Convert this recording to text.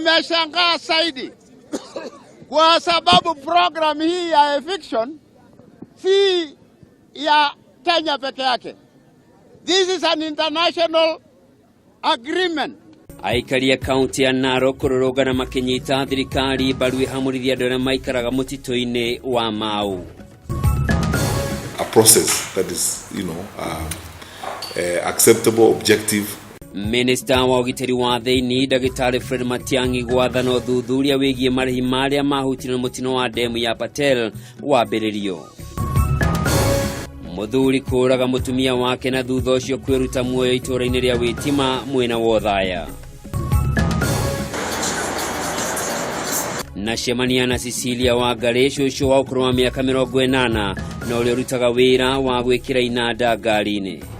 Tumeshangaa zaidi kwa sababu program hii ya eviction si ya Kenya peke yake. This is an international agreement. Aikari a kaunti ya Narok kũrũrũngana makĩnyita thirikari mbaru ĩhamũrithia andũ arĩa maikaraga mũtitũ-inĩ wa Mau. A process that is, acceptable, objective. Minista wa ũgitĩri wa thĩinĩ Ndagĩtarĩ Fred Matiang'i gwathana ũthuthuria wĩgiĩ marĩhi marĩa mahutirio nĩ mũtino wa ndemu ya Patel wambĩrĩrio. Mũthuri kũũraga mũtumia wake na thutha ũcio kwĩruta muoyo itũũra-inĩ rĩa Wĩtima mwena wa Othaya. Na cemania na Cecilia Wangarĩ, cũcũ wa ũkũrũ wa mĩaka 80 na ũrĩa ũrutaga wĩra wa gwĩkĩra inanda ngari-inĩ.